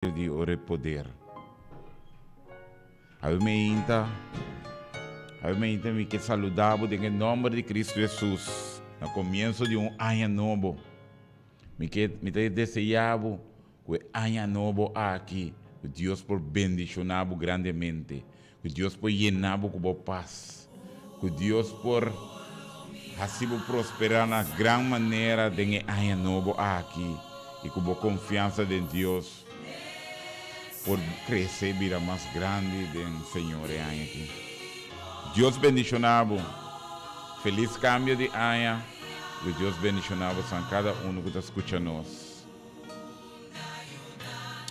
Di ora e poder. Awe meinta, awe meinta mi ke saluda bo den e nomber di Cristo Jesus na comienso di un aña nobo. Mi ke, mi ta desea bo ku e aña nobo aki ku Dios por bendiciona bo grandemente, ku Dios por yena bo ku bo pas, ku Dios por hasi bo prospera na gran manera den e aña nobo aki i ku bo konfiansa den Dios por krese i bira mas grandi den Señor e aña aki. Dios bendishoná bo. Felis kambio di aña. Ku Dios bendishoná bosan kada unu ku ta skucha nos.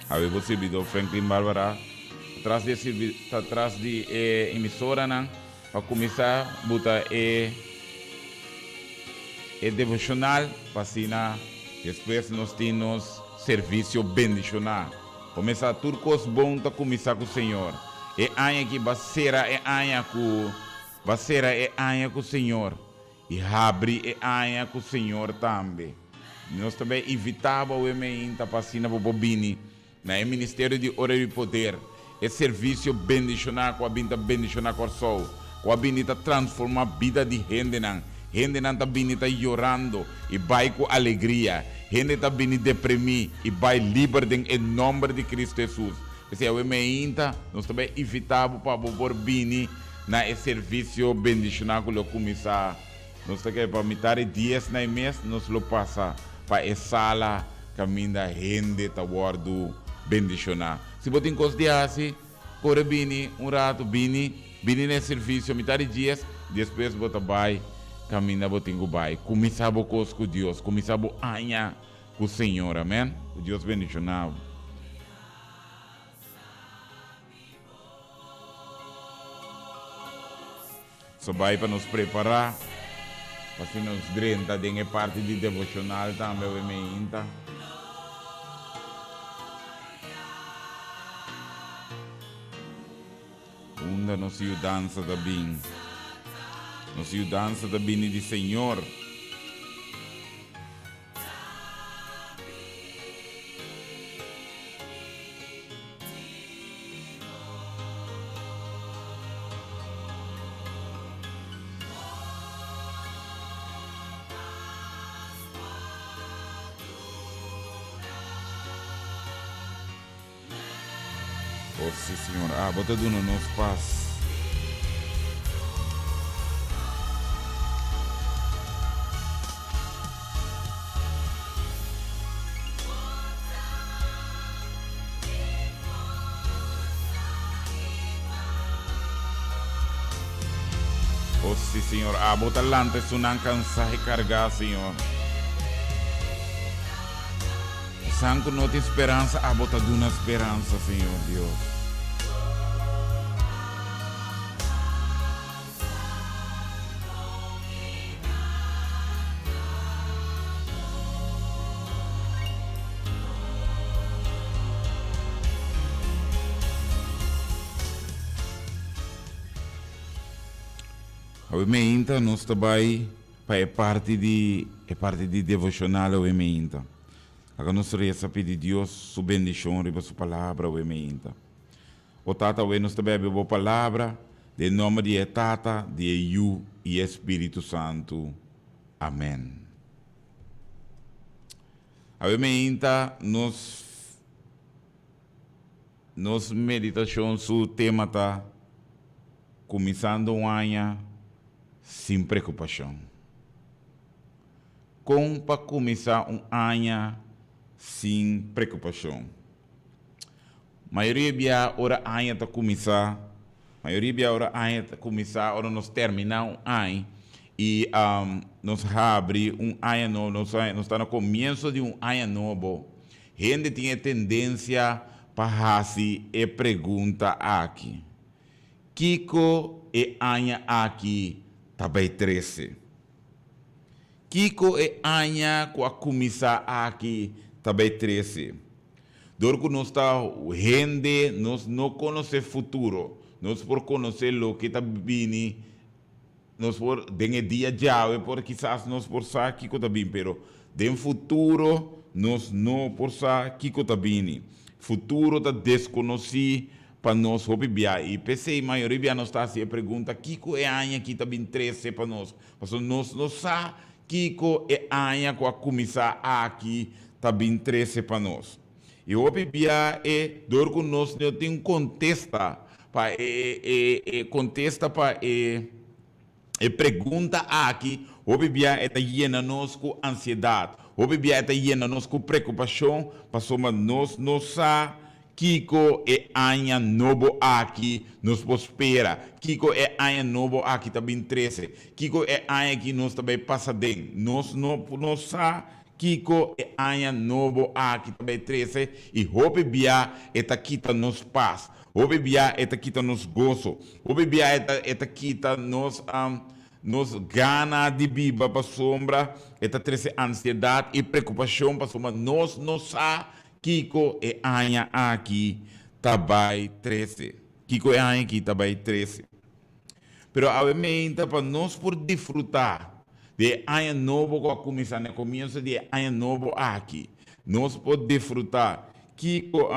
Awe bo sirbidor Franklin Barbara ta tras di e sirbi ta tras di e emisoranan pa kuminsá buta e e devoshonal pa asina despues nos tin nos servisio bendishoná. Kuminsá tur kos bon ta kuminsá ku Señor. E aña aki ba sera e aña ku ba sera e aña ku Señor i habri e aña ku Señor tambe. Nos ta bay invitá bo awe meinta pa asina bo por bini na e Ministerio di Ora di Poder, e servisio bendishoná ku a bin ta bendishoná Kòrsou, ku a bini ta transformá bida di hendenan. Hendenan ta bini ta yorando i bai ku alegria. Hende ta bini deprimí i bai liber den e nòmber di Kristu Hesus. P'esei awe meinta nos ta bay invitá bo pa bo por bini na e servisio bendishoná ku lo kuminsá. Nos ta kere pa mitar di dies na e mes nos lo pasa pa e sala kaminda hende ta wòrdu bendishoná. Si bo tin kos di hasi, kore bini un ratu, bini, bini na e servisio mitar di dies, despues bo ta bai kaminda bo tin ku bai. Kuminsá bo kos ku Dios, kuminsá bo aña ku Señor. Amèn. Ku Dios bendishoná bo. So bai pa nos prepará, pa si nos drenta den e parti di devoshonal tambe awe meinta. Unda nos yudansa ta bin? Nos yudansa ta bini di Señor. Oh sí, Señor, abo ta duna nos pas. Oh sí, Señor, abo ta lanta esunnan cansá i cargá, Señor. Esan ku no tin speransa, abo ta duna speransa, Señor Dios. Awe meinta nos ta bai pa e parti di e parti di devoshonal awe meinta. Laga nos resa pidi Dios su bendishon riba su palabra awe meinta. O Tata awe nos ta bebe bo palabra den nomber di e Tata, di e Yu i e Spiritu Santu. Amen. Awe meinta nos nos meditashon su tema ta Kuminsando un aña sin preokupashon. Kon pa kuminsá un aña sin preokupashon? Mayoria bia ora aña ta kuminsá, mayoria bia ora aña ta kuminsá, ora nos terminá un aña i nos habri un aña nobo, nos nos ta na komienso di un aña nobo, hende tin e tendensia pa hasi e pregunta aki, Kiko e aña aki ta bai trese? Kiko e aña ku a kuminsá aki ta bai trese? Dor ku nos ta hende, nos no konosé futuro. Nos por konosé loke ta bini, nos por, den e dia djawe por kisas nos por sa kiko ta bini, pero den futuro nos no por sa kiko ta bini. Futuro ta deskonosí pa nos hopi bia i p'esei mayoria bia nos ta hasi e pregunta, Kiko e aña aki ta bin trese pa nos? Pasobra nos no sa kiko e aña ku a kuminsá aki ta bin trese pa nos. I hopi bia e dor ku nos no tin kontesta pa e e kontesta pa e E pregunta aki hopi bia e ta yena nos ku ansiedat, hopi bia e ta yena nos ku preokupashon pasobra nos no sa kiko e aña nobo aki nos por spera, kiko e aña nobo aki ta bin trese, kiko e aña aki nos ta bai pasa den. Nos no no sa kiko e aña nobo aki ta bai trese i hopi bia e ta kita nos pas. Hopi bia e ta kita nos goso. Hopi bia e ta e ta kita nos nos gana di biba pasobra e ta trese ansiedat i preokupashon pasobra nos no sa kiko e aña aki ta bai trese. Kiko e aña aki ta bai trese. Pero awe meinta pa nos por disfrutá di e aña nobo ku a kuminsá na e komienso di e aña nobo aki, nos por disfrutá kiko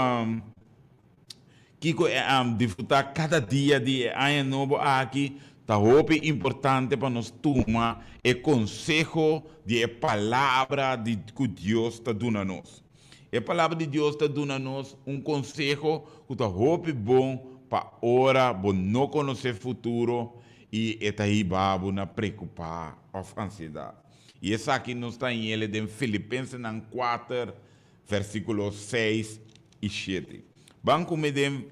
Kiko e am disfrutá kada dia di e aña nobo aki? Ta hopi importante pa nos tuma e konseho di e Palabra di ku Dios ta duna nos. E Palabra di Dios ta duna nos un konseho ku ta hopi bon pa ora bo no konosé futuro i e ta hiba bo na preokupá òf ansiedat. I esaki nos ta hañ'el den Filipensenan kuater, Versíkulo seis i shete. Ban ku mi den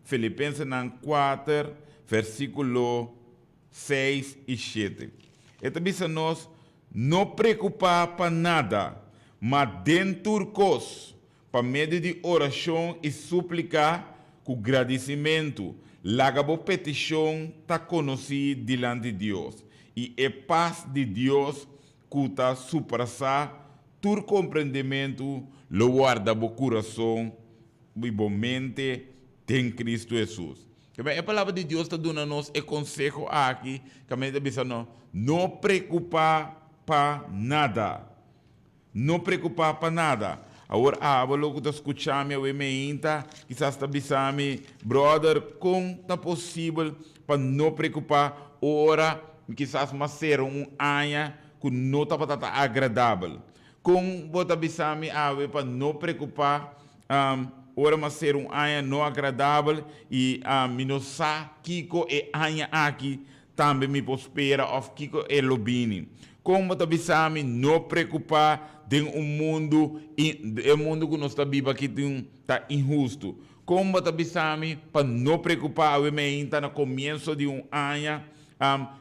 Filipensenan kuater, versíkulo seis i shete. E ta bisa nos, No preokupá pa nada, ma den tur kos, pa medio di orashon i súplika ku gradisimentu, laga bo petishon ta konosí dilanti Dios, i e pas di Dios ku ta suprasá Tur komprendementu lo warda bo kurason i bo mente den Kristu Hesus. E Palabra di Dios ta duna nos e konseho aki kaminda ta bisa nos, No preokupá pa nada. No preokupá pa nada. Awor abo lo ku ta skucha mi awe meinta kisas ta bisa mi, Bròder, kon ta posibel pa no preokupá ora mi kisas mas sera un aña ku no tabata ta agradabel. Kon bo ta bisa mi awe pa no preokupá ora mi a ser un aña no agradabel i mi no sa kiko e aña aki tambe mi por spera òf kiko e lo bini? Kon bo ta bisa mi no preokupá den un mundu e mundu ku nos ta biba aki tin ta inhustu? Kon bo ta bisa mi pa no preokupá awe mi ainda ta na komienso di un aña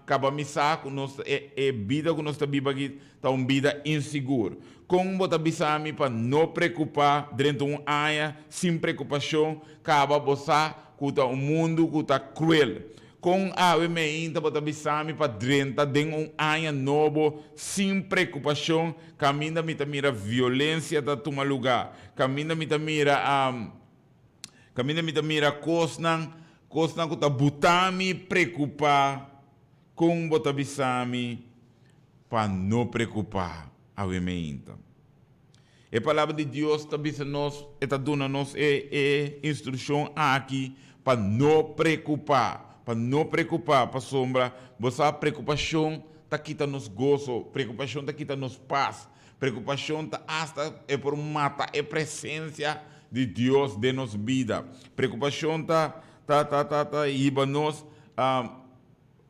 Kaba mi sa ku nos e e bida ku nos ta biba aki ta un bida insigur. Kon bo ta bisa mi pa no preokupá drenta un aña sin preokupashon kaba bo sa ku ta un mundu ku ta kruel? Kon awe meinta bo ta bisa mi pa drenta den un aña nobo sin preokupashon kaminda mi ta mira violensia ta tuma lugá, kaminda mi ta mira Kaminda mi ta mira kosnan, kosnan ku ta buta mi preokupá, kon bo ta bisa mi pa no preokupá awe meinta? E Palabra di Dios ta bisa nos, e ta duna nos e e instrukshon aki pa no preokupá, pa no preokupá, pasobra bo sa preokupashon ta kita nos goso, preokupashon ta kita nos pas, Preokupashon ta asta e por mata e presensia di Dios den nos bida. Preokupashon ta ta ta ta ta hiba nos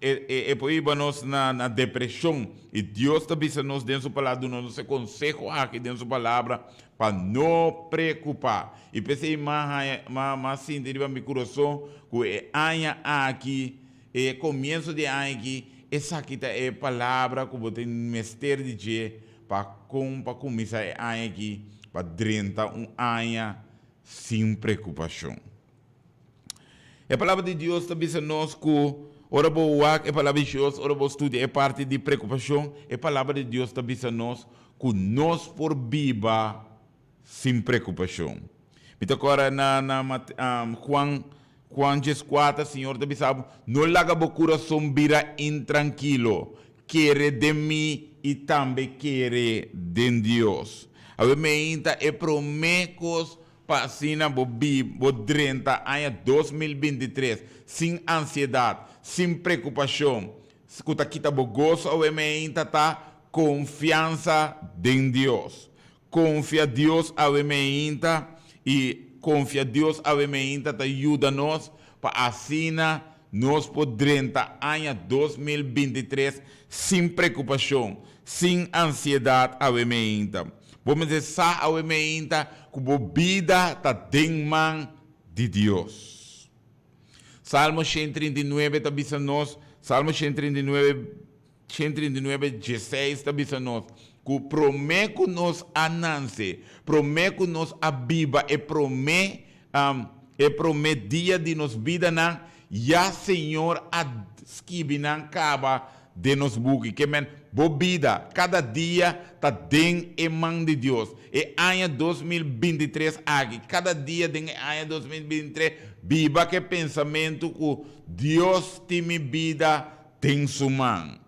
e e e por hiba nos na na depreshon. I Dios ta bisa nos den su palabra, duna nos e konseho aki den su palabra pa no preokupá. I p'esei m'a haña m'a m'a sinti riba mi kurason ku e aña aki, E komienso di e aña aki, esaki ta e palabra ku bo tin mester di dje pa kon pa kuminsá e aña aki, pa drenta un aña sin preokupashon. E palabra di Dios ta bisa nos ku ora bo wak e palabra di Dios, ora bo studia e parti di preokupashon, e palabra di Dios ta bisa nos ku nos por biba sin preokupashon. Mi ta kòrda na na Juan Juan dieskuater, Señor ta bisa bo, No laga bo kurason bira intrankilo, kere den mi i tambe kere den Dios. Awe meinta e promé kos. pa asina bo bi bo drenta aña 2023 sin ansiedat, sin preokupashon ku ta kita bo goso awe meinta ta konfiansa den Dios. Konfia Dios awe meinta i konfia Dios awe meinta ta yuda nos pa asina nos por drenta aña 2023 sin preokupashon, sin ansiedat awe meinta. Bo mester sa awe meinta ku bo bida ta den man di Dios. Salmo 139 ta bisa nos, Salmo 139, 139, 16 ta bisa nos, ku promé ku nos a nanse, promé ku nos a biba e promé, e promé dia di nos bidanan, ya Señor a skibi nan kaba den nos buki. Ke men, bo bida kada dia ta den e man di Dios. E aña 2023 aki, kada dia den e aña 2023, biba ku e pensamentu ku Dios tin mi bida den su man.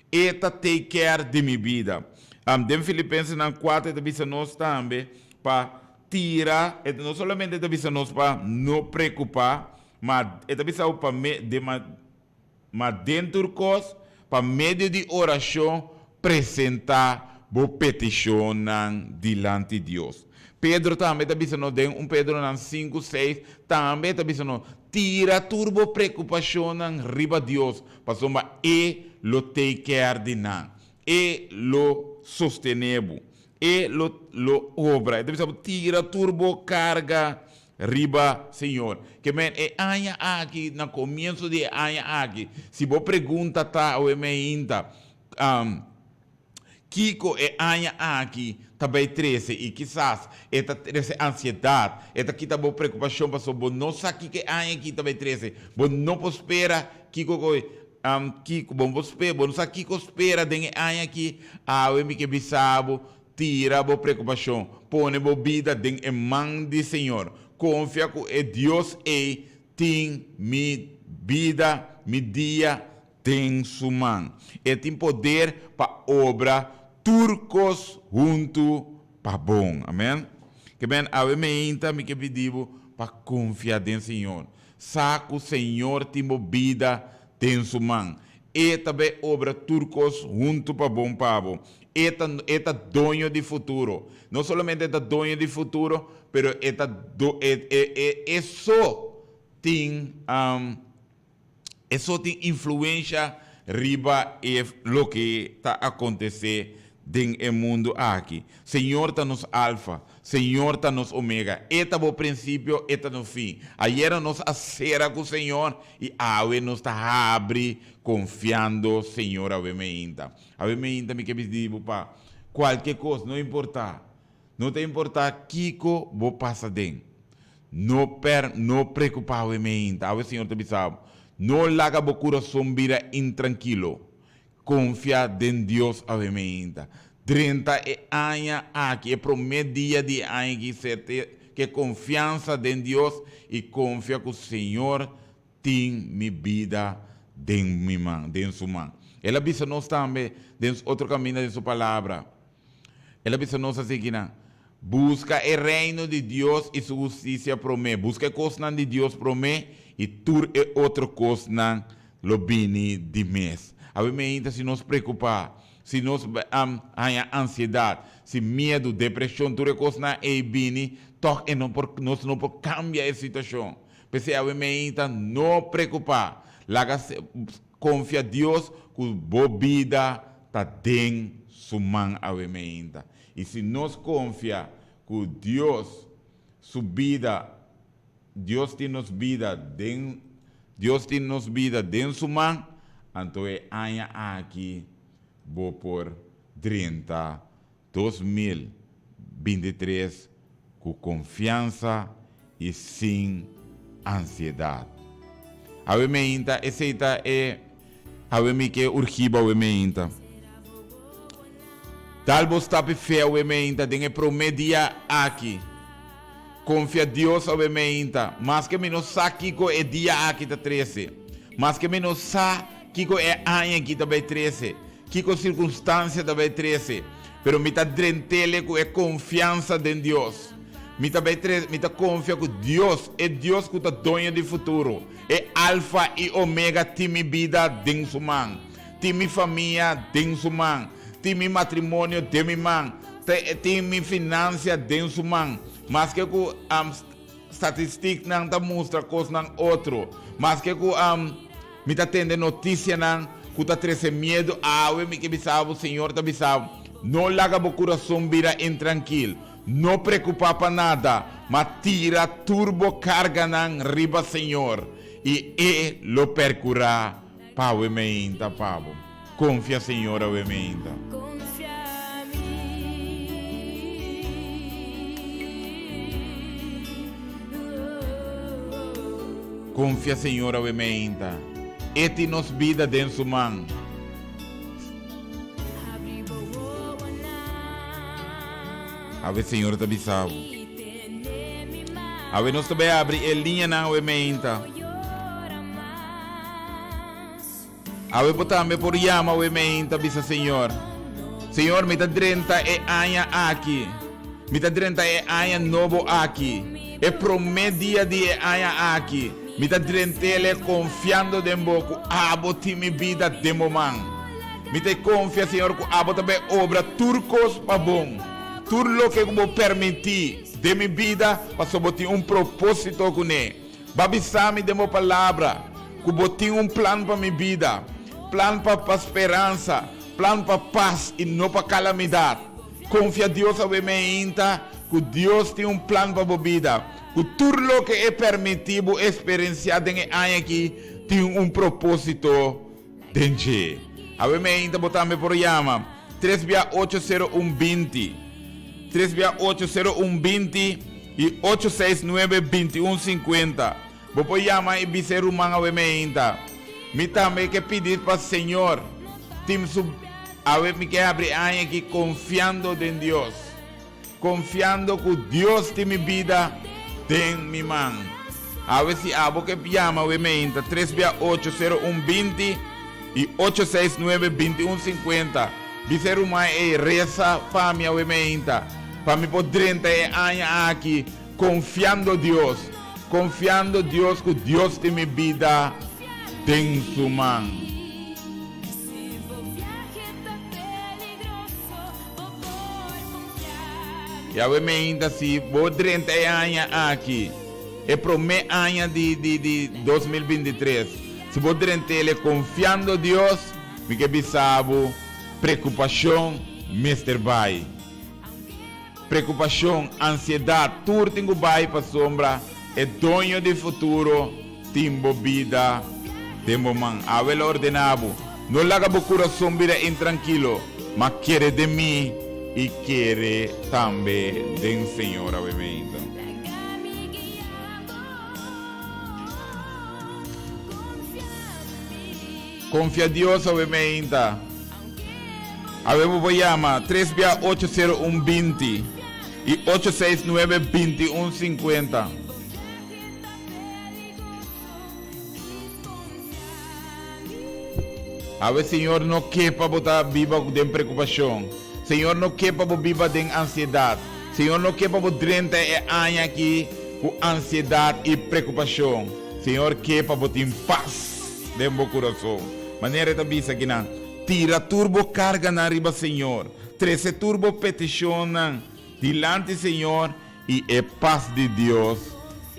E ta take care di mi bida. Den Filipensenan 4 e ta bisa nos tambe pa tira, e no solamente ta bisa nos pa no preokupá, ma e ta bisa pa me, de ma, ma den tur kos, pa medio di orashon, presentá bo petishonnan dilanti Dios. Pedro tambe ta bisa nos den 1 Pedronan 5, 6, tambe ta bisa nos, tira tur bo preokupashonnan riba Dios, pasobra E lo take care di nan. E lo sostené bo. E lo lo obra. E ta bisa bo, tira tur bo karga riba Señor. Ke men e aña aki, na komienso di e aña aki, si bo pregunta ta awe meinta, kiko e aña aki ta bai trese i kisas e ta trese ansiedat, e ta kita bo preokupashon pasobra bo no sa kiko e aña aki ta bai trese. Bo no por spera kiko ku kiko bo no por spera, bo no sa kiko spera den e aña aki. Awe mi ke bisa bo, tira bo preokupashon, pone bo bida den e man di Señor. Konfia ku e Dios ei tin mi bida, mi dia den su man. E tin poder pa obra tur kos huntu pa bon. Amen. Ke men awe meinta mi ke pidi bo pa konfia den Señor. Sa ku Señor tin bo bida den su man. E ta bai obra tur kos huntu pa bon pa bo. E ta, e ta doño di futuro. No solamente e ta doño di futuro, pero e ta do, e, e, e, e so tin, E so tin influensha riba e loke ta akontesé den e mundu aki. Señor ta nos Alfa, Señor ta nos Omega. E ta bo prinsipio, E ta nos fin. Ayera nos a sera ku Señor i awe nos ta habri konfiando Señor awe meinta. Awe meinta mi ke bisdi bo pa kualke kos, no importá, no ta importá kiko bo pasa den. No per, no preocupa awe meinta. Awe Señor ta bisa bo, no laga bo curason bira intrankilo. Confia den Dios awe meinta. Drenta e aña aki, e prome dia di e aña aki, serte ke confiansa den Dios y confia cu Señor tin mi bida den mi man, den su man. El a bisa nos tambe den otro caminda den su palabra. El a bisa nos asikina, Buska e reino di Dios i su hustisia promé. Buska e kosnan di Dios promé i tur e otro kosnan lo bini di mes. Awe meinta si nos preokupá, si nos haña ansiedat, si miedu, depreshon, tur e kosnan ei bini, tòg e no por, nos no por kambia e situashon. P'esei awe meinta no preokupá. Laga konfia Dios ku bo bida ta den su man awe meinta. I si nos konfia ku Dios su bida, Dios tin nos bida den, Dios tin nos bida den su man, anto e aña aki bo por drenta 2023 ku konfiansa i sin ansiedat. Awe meinta, esei ta e awe mi ke urgi bo awe meinta. Dal bo stap e fe awe meinta den e promé dia aki. Konfia Dios awe meinta, maske mi no sa kiko e dia aki ta trese, maske mi no sa kiko e aña aki ta bai trese, kiko sirkunstansia ta bai trese, pero mi ta drentele ku e konfiansa den Dios. Mi ta bai trese, mi ta konfia ku Dios, e Dios ku ta doño di futuro, e Alfa i Omega tin mi bida den su man, tin mi famia den su man, tin mi matrimonio den mi man, tin mi finansia den su man. Maske ku statistiknan ta mustra kosnan otro, maske ku mi ta tende notisianan ku ta trese miedu, awe mi ke bisa bo, Señor ta bisa bo, no laga bo kurason bira intrankil. No preokupá pa nada, ma tira tur bo karganan riba Señor, i E lo perkurá pa awe meinta pa bo. Konfia Señor awe meinta. Konfia Señor awe meinta. E tin nos bida den Su man. Awe Señor ta bisa bo. Awe nos ta bay abri e liñanan awe meinta. Awe bo tambe por yama awe meinta bisa Señor, Señor mi ta drenta e aña aki. Mi ta drenta e aña nobo aki. E prome dia di e aña aki. Mi ta drentele konfiando den bo ku abo tin mi bida den bo man. Mi ta konfia, Señor, ku abo ta bai obra tur kos pa bon, tur loke ku bo permití den mi bida, pasobra bo tin un propósito kuné. Bo a bisa mi den bo Palabra ku bo tin un plan pa mi bida, plan pa pa speransa, plan pa pas i no pa kalamidat. Konfia Dios awe meinta ku Dios tin un plan pa bo bida, ku tur loke e permití bo eksperensiá den e aña akí tin un propósito Den dje. Awe meinta bo tambe por yama tres bia ocho sero un binti, tres bia ocho sero un binti i ocho seis nuebe binti un sinkuenta. Bo por yama i bisa e ruman awe meinta, Mi tambe ke pidi pa Señor tin su awe mi ke habri e aña aki konfiando den Dios. Konfiando ku Dios tin mi bida den mi man. Awe si abo ke yama we meinta tres bia ocho sero un 20 i ocho seis nuebe 21 50. Bisa e ruman ei resa pa mi awe meinta pa mi por drenta e aña aki konfiando Dios, konfiando Dios ku Dios tin mi bida den su man. Yahweh meinta si bo drenta e aña aki, e prome aña di di di 2023, si bo drent'ele konfiando Dios, mi ke bisa bo, prekupashon mester bai. Prekupashon, ansiedat, tur tin ku bai pasobra e doño di futuro tin bo bida den bo man. Awe lo ordena bo, No laga bo kurason bira intrankilo, ma kere den mi i kere tambe den Señor. Awe meinta. Konfia Dios awe meinta. Awe bo por yama tres bia ocho sero un 20 i ocho seis nuebe 21 50. Awe Señor no ke pa bo ta biba den preokupashon. Señor no ke pa bo biba den ansiedat. Señor no ke pa bo drenta e aña aki ku ansiedat i preokupashon. Señor ke pa bo tin pas den bo kurason. Manera e ta bisa akinan, Tira tur bo karganan riba Señor, trese tur bo petishonnan dilanti Señor I e pas di Dios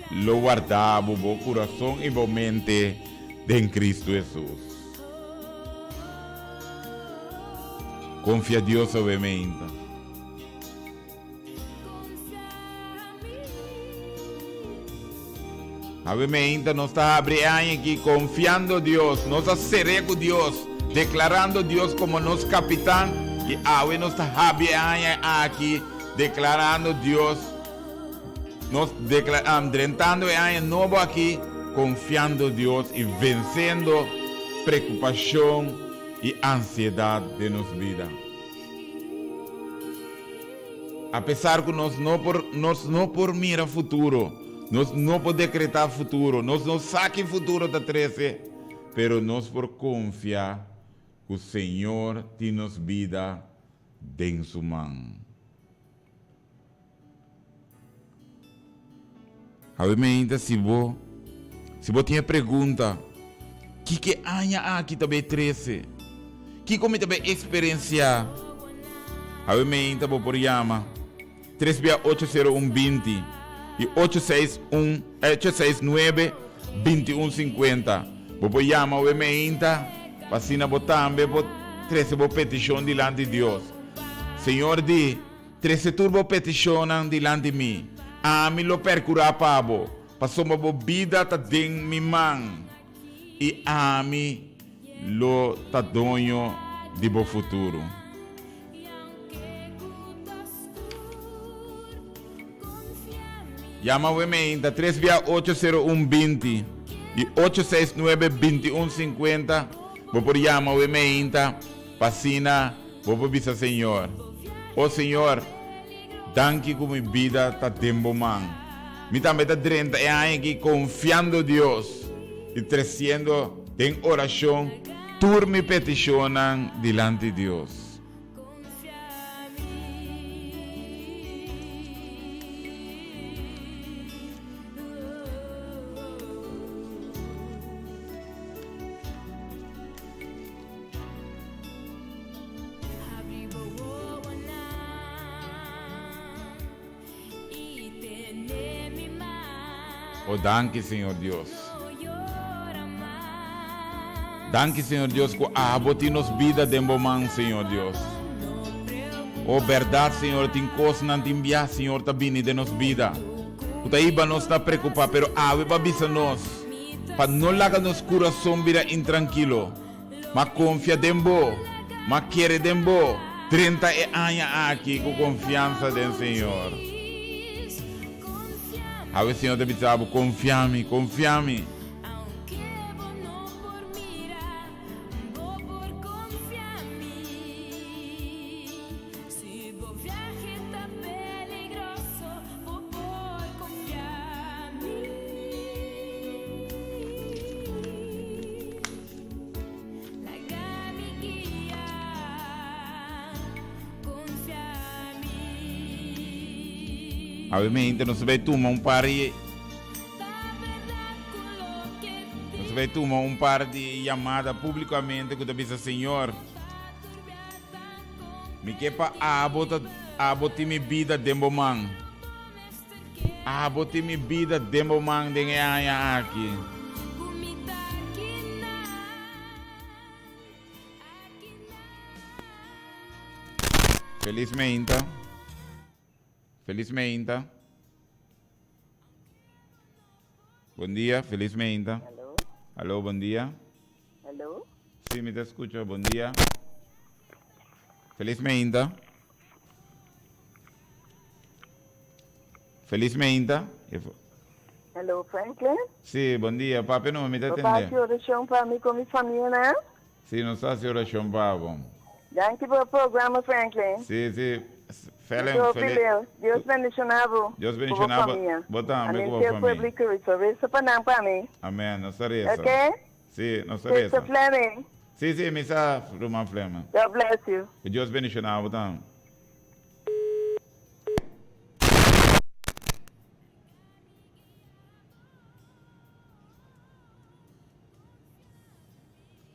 lo warda bo bo kurason i bo mente den Kristu Hesus. Konfia Dios awe meinta. Awe meinta nos ta habri e aña aki konfiando Dios. Nos a ser'é ku Dios, deklarando Dios komo nos kapitan i awe nos ta habri e aña aki Declarando Dios, nos drentando e aña nobo aki confiando Dios y venciendo preocupacion y ansiedad den nos bida. A pesar cu nos no por, nos no por mira futuro, nos no por decreta futuro, nos no sa ki futuro ta trece, pero nos por confia cu Señor tin nos bida den su man. Awe meinta si bo si bo tin e pregunta, Kiko e aña aki ta bay trese? Kiko mi ta bay eksperensiá? Awe meinta bo por yama tres bia ocho sero un binti i ocho seis un ocho seis nuebe binti un sinkuenta. Bo por yama awe meinta pa asina bo tambe por trese bo petishon dilanti Dios. Señor di. Trese tur bo petishonnan dilanti mi. Ami lo perkurá pa bo, pasobra bo bida ta den mi man, i ami lo ta doño di bo futuro. Yama awe meinta tres bia ocho sero un 20 i 869 21 50. Bo por yama awe meinta pa asina Bo por bisa Señor, O Señor, danki ku mi bida ta den Bo man. Mi tambe ta drenta e aña aki konfiando Dios i tresiendo den orashon tur mi petishonnan dilanti Dios. O danki Señor Dios. Danki Señor Dios ku abo tin nos bida den bo man Señor Dios. O berdad Señor tin kosnan tin bia Señor ta bini den nos bida. Ku ta hiba nos na preocupa pero awe bo a bisa nos pa no laga nos kurason bira intrankilo. Ma konfia den bo, ma kere den bo, drenta e aña aki ku konfiansa den Señor. Awe Señor ta bisa bo, Konfia mi, konfia mi. Obviamente nos ta bay tuma un par di nos ta bay tuma un par di yamada publicamente cu ta bisa Señor mi ke pa abo ta abo tin mi bida den bo man. Abo tin mi bida den bo man den e aña aki. Felis meinta. Felis meinta. Bon dia, felis meinta. Aló. Aló, bon dia. Aló. Sí, mi ta skucha. Bon dia. Felis meinta. Feliz meinta. Hello Franklin. Sí, bon dia. Papia no, mi ta Bo tende. hasi orashon pa mi ku mi famianan? Sí, nos ta hasi orashon pa bo. Danki pa bo programa Franklin. Sí, sí. Felen, Hopi feliz. leu. Dios bendishoná bo Dios ku bo bendishoná bo, famia. bo tambe Amen ku bo Ser famia. pueblo di Cristo. Resa pa nan pa mi. Amen. Nos ta resa. Ok? Sí, nos ta Sister resa. Fleming. Sí, sí, mi sa, ruman Fleming. God bless you. Ku Dios bendishoná bo tambe.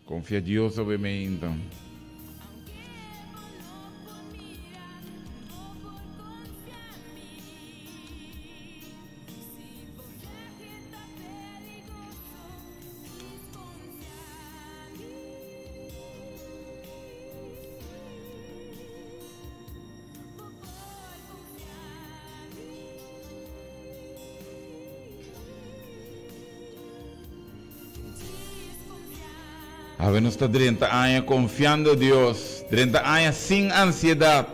Confia Dios obviamente. Awe nos ta drenta aña confiando Dios, drenta aña sin ansiedad,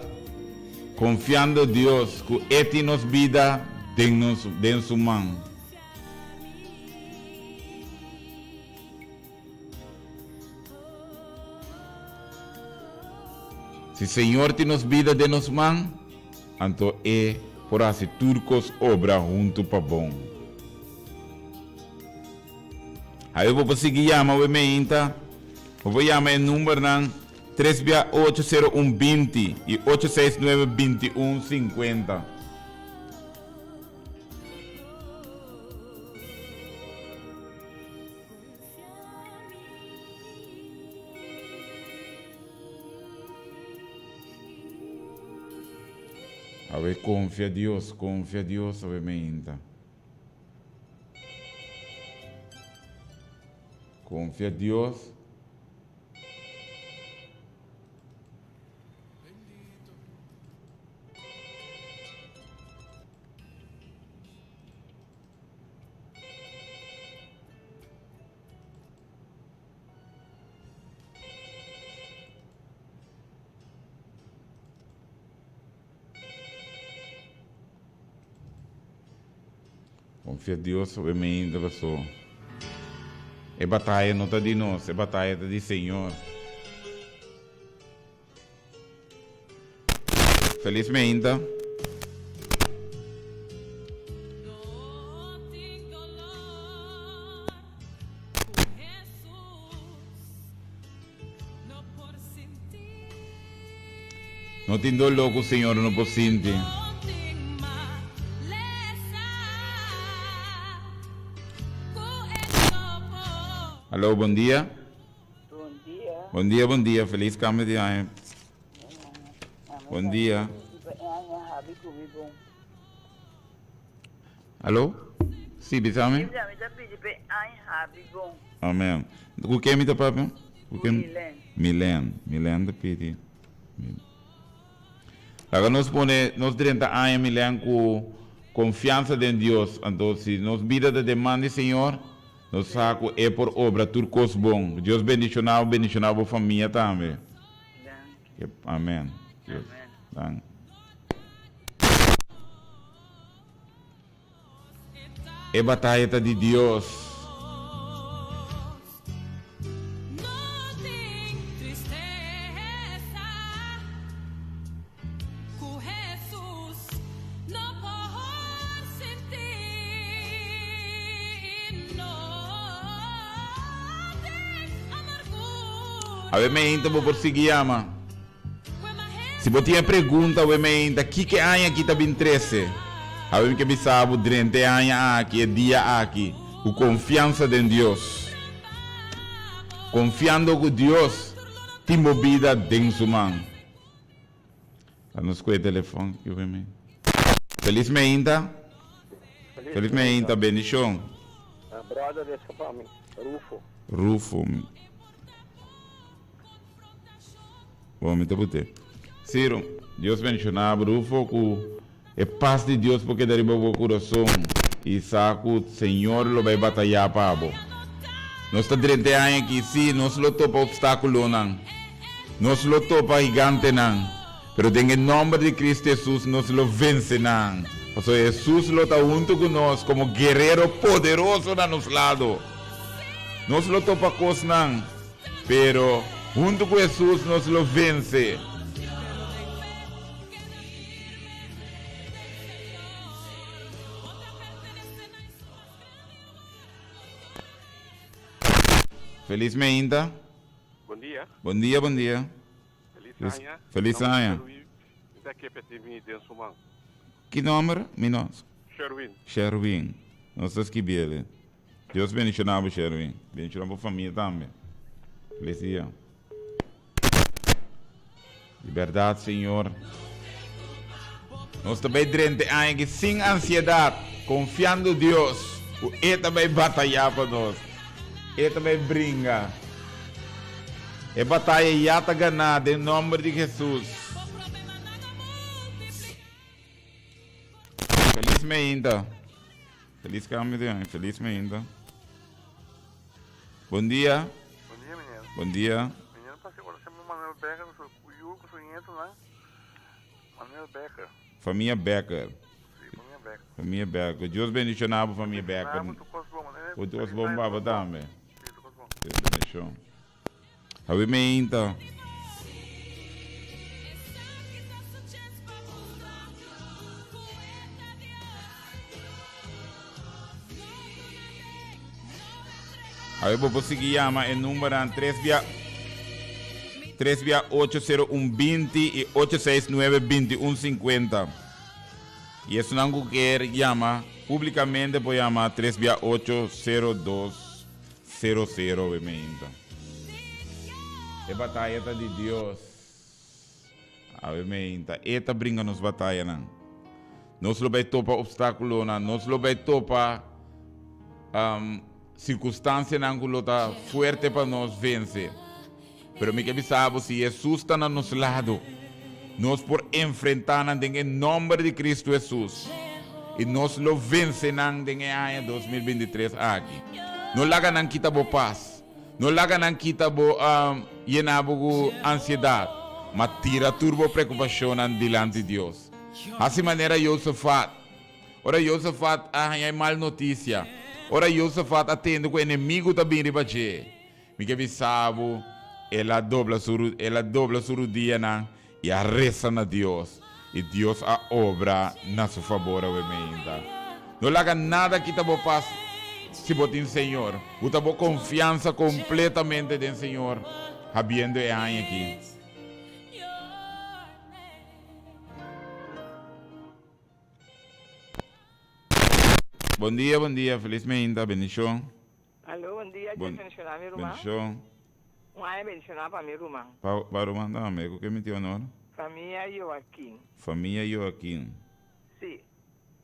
confiando Dios cu E tin nos bida den nos den su man. Si Señor tin nos bida den nos man, anto E por hasi tur kos obra huntu pa bon. Awe bo por sigui yama awe meinta. Bo por yama e numbernan tres bia ocho sero un 20 i ocho seis nuebe 21 50. Awe konfia Dios, konfia Dios awe meinta. Konfia Dios. Confia Dios sobre mi ainda paso. E batalla no ta di nos, e batalla ta di Señor. Feliz meinta. No tin doló ku Señor no por sinti. Aló, bon dia. Bon dia. Bon dia, bon dia. Feliz cambio di aña. Bon dia. Aló? Sí, bisami. Amen. Ku ken mi ta papia? Ku ken? Milen. Milen. Milen ta pidi. Laga nos pone nos drenta aña Milen ku konfiansa den Dios. Anto si nos bida ta den man di Señor, nos sa ku E por obra tur kos bon. Dios bendishoná bo, bendishoná bo famia tambe. Danki. Amen. Dios. Amen. Danki. E bataya ta di Dios. Awe meinta bo por sigui yama. Si bo tin e pregunta awe meinta, kiko e aña aki ta bin trese? Awe mi ke bisa bo drenta e aña aki, e dia aki, ku konfiansa den Dios. Konfiando ku Dios tin bo bida den su man. La nos kohe telefon aki awe meinta. Felis meinta. Felis meinta, bendishon. Brother resa pa mi, Rufo. Rufo. Bon, mi ta put'é. Ciro, Dios bendiciona bo, Rufo, cu e paz di Dios por keda riba bo curason y sa cu Señor lo bay bataya pa bo. Nos ta drenta e aña aki, sí, nos lo topa obstaculonan, nos lo topa gigantenan, pero den e nomber di Cristo Jesus nos lo vence nan, pasobra Jesus lo ta hunto cu nos como guerero poderoso na nos lado. Nos lo topa cosnan. Pero, huntu ku Hesus nos lo vense. Felis meinta. Bon dia. Bon dia, bon dia. Felis aña. Felis aña. Mi ta kepe di mi den su man. Ki nomber? Mi no. Sherwin. Sherwin. Nos ta skibiel. Dios bendiciona bo Sherwin. Bendiciona bo famia tambe. Feliz dia. Di berdad Señor. Nos ta bay drente aña aki sin ansiedad, confiando Dios cu E ta bay bataya pa nos. E ta bay bringa. E bataya ya ta gana den nomber di Jesus. Feliz meinta. Feliz cambio di aña. Feliz meinta. Bon dia. Bon dia, meneer. Bon dia. Meneer, pase oracion pa Manuel Becker cu su yu cu su nietonan. Manuel Becker. Famia Becker. Si, famia Becker. Famia Becker. Dios bendiciona bo famia Becker. Bendiciona bo, tur cos bon, meneer. Tur cos bon pa bo tambe. Si, tur cos bon. Dios bendicion. Awe meinta. Awe bo por sigui yama e numbernan 3 bia 3 bia 801 20 y 869 21 50. Y esunnan ku kier yama publicamente por yama 3 bia 802 Sero sero we meinta. E bataya ta di Dios. Awe meinta. E ta bringa nos batayanan. Nos lo bai topa obstáculonan, nos lo bai topa um, circunstancianan ku lo ta fuerte pa nos vence. Pero mi ke bisa bo, si Jesus ta na nos lado, nos por enfrentá nan den e nomber di Cristo Jesus. I nos lo vence nan den e aña 2023 aki. No laga nan kita bo pas. No laga nan kita bo um, yena bo ku ansiedad, ma tira tur bo preokupashonnan dilanti Dios. Hasi manera Josafat. Ora Josafat a haña e mal notisia, ora Josafat a tende ku enemigu ta bin riba dje, mi ke bisa bo, el a dobla su, el a dobla su rudianan i a resa na Dios, i Dios a obra na su fabor awe meinta. No laga nada kita bo pas si bo tin Señor. Bo ta bo konfiansa kompletamente den Señor habiendo e aña aki. Bon dia, bon dia, felis meinta, bendishon. Aló, bon dia, Dios bendishoná mi ruman. Bendishon. Un aña bendishoná pa mi ruman. Pa pa ruman tambe, ku ke mi tin honor? Famia Joaquin. Famia Joaquin. Sí,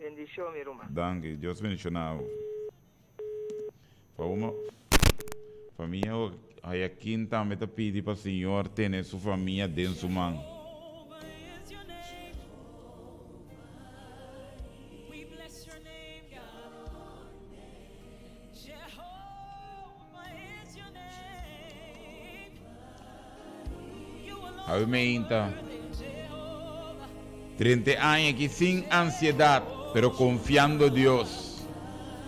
bendishon mi ruman. Danki, Dios bendishoná bo. Pa uma famia Joaquin tambe ta pidi pa Señor tene su famia den su man. Awe meinta. Trente aña aki sin ansiedad, pero confiando Dios.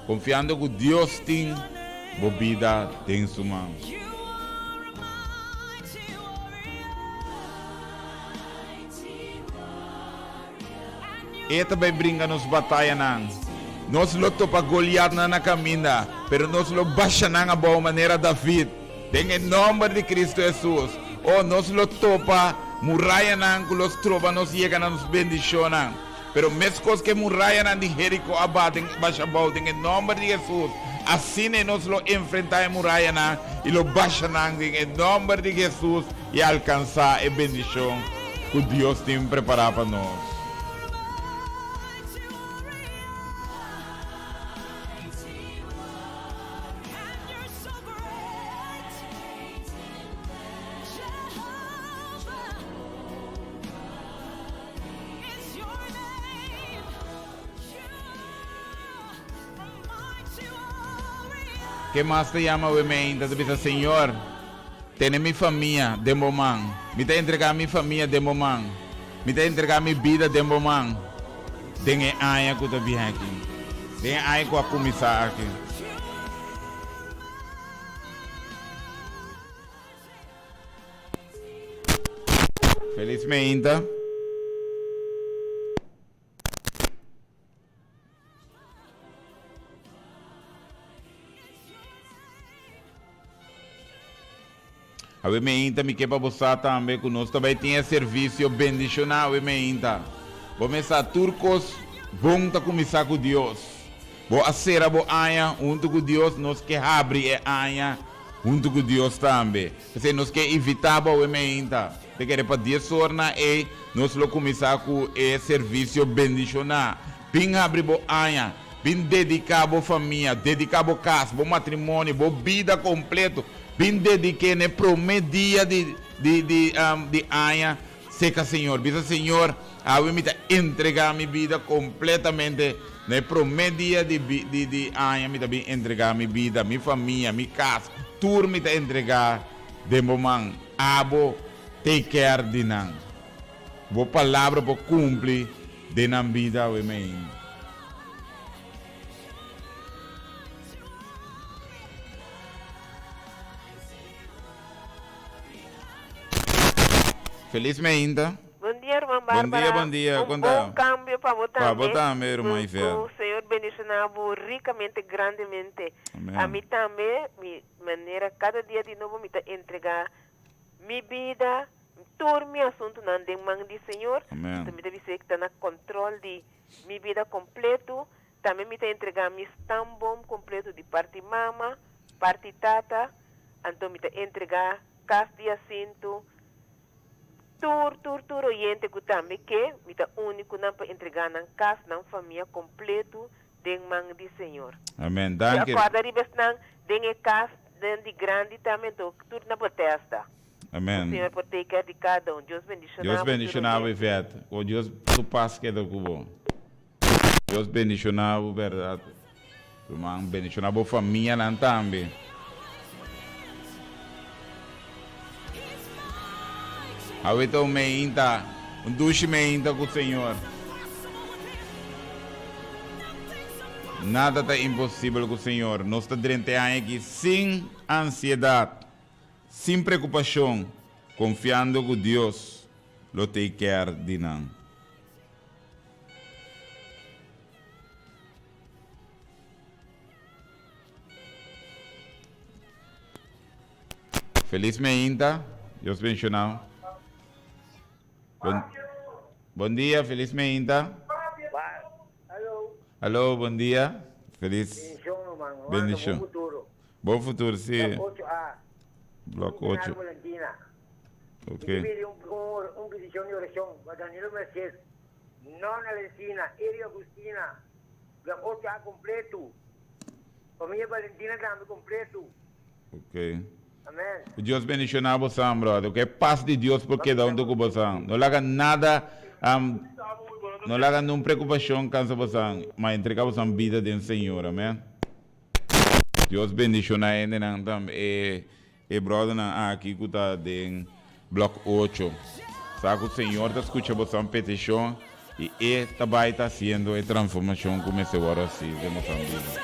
Confiando cu Dios tin bo bida den su man. E ta bai bringa nos batayanan. Nos lo topa Goliatnan na kaminda, pero nos lo basha nan abou manera David, den e nòmber di Kristu Hesus. O, nos lo topa murayanan ku lo stroba nos yega na nos bendishonnan, pero meskos ku e murayanan di Jeriko a baten basha abou den e nòmber di Hesus, asina e nos lo enfrentá e murayanan i lo basha nan den e nòmber di Hesus i alkansá e bendishon ku Dios tin prepará pa nos. Ke mas ta yama awe meinta ta bisa, Señor, tene mi famia den bo man. Mi ta entregá mi famia den bo man. Mi ta entregá mi bida den bo man den e aña ku ta bin aki, den e aña ku a kuminsá aki. Felis meinta. Awe meinta mi ke pa bo sa tambe ku nos ta bai tin e servisio bendishoná awe meinta. Bo mes sa tur kos bon ta kuminsá ku Dios. Bo a sera bo aña huntu ku Dios, nos ke habri e aña huntu ku Dios tambe. P'esei nos ke invitá bo awe meinta. Te kere pa dies or na ei nos lo kuminsá ku e servisio bendishoná. Bin habri bo aña, bin dediká bo famia, dediká bo kas, bo matrimonio, bo bida kompleto. Bin dedik'é na e promé dia di di di di aña seka Señor. Bisa, Señor, awe mi ta entregá mi bida kompletamente na e promé dia di di di aña mi ta bin entregá mi bida, mi famia, mi kas, tur mi ta entregá den bo man. Abo take care di nan. Bo palabra por cumpli den nan bida awe mei. Feliz meinta. Bon dia ruman Bon dia, Barbara. bon dia. Un Con bon ta? cambio pa bo Pa bo tambe. tambe, ruman Ku Ivette. ku Señor bendiciona bo ricamente, grandemente. Amen. Ami tambe, mi manera cada dia di nobo mi ta entrega Mi bida, tur mi asuntunan den man di Señor, Amen. anto mi ta bis'é ku ta na kòntròl di mi bida kompletu. Tambe mi ta entregá mi stamboom kompletu di parti mama, parti tata, anto mi ta entregá kas di asintu, Tur, tur, tur oyente ku tambe ke, mi ta uni ku nan pa entregá nan kas, nan famia kompletu den man di Señor. Amen. I Danki. akorda riba esnan den e kas den di grandi tambe, anto tur na Bethesda. Ku Amen. Señor por take care di kada un. Dios bendishoná Dios bo tur bendishoná bo, oyente. Yvette. Ku Dios su pas keda ku bo. Dios bendishoná bo bèrdat. Ruman, bendishoná bo famianan tambe. Awe ta un meinta, un dushi meinta ku Señor. Nada ta imposibel ku Señor. Nos ta drenta e aña aki sin ansiedat, sin preokupashon, konfiando ku Dios lo take care di nan. Feliz meinta, Dios bendicionao. Bon, bon dia, feliz meinta. Aló, bon dia. Feliz. Bendicion, hermano. Bendicion. Bon futuro. Bon futuro, sí. Block 8A. Block 8. Valentina. Ok. Pide un, un, un petición de oración para Danilo Mercedes, Nona Lencina, Erio Agustina, Block 8A completo. Familia Valentina también completo. Ok. Amén. Dios bendicioná bosan, brother. Que paz de Dios por queda junto con bosan. No le hagan nada, no le hagan ninguna preocupación, cansa bosan, mas entrega bosan vida del Señor, amén. Dios bendicioná ende nan tam e e brother nan aki ku ta den blok 8. Sa ku Señor ta escucha bosan petición y e ta bai ta haciendo e transformación ku mester wòrdu hasi den bosan vida.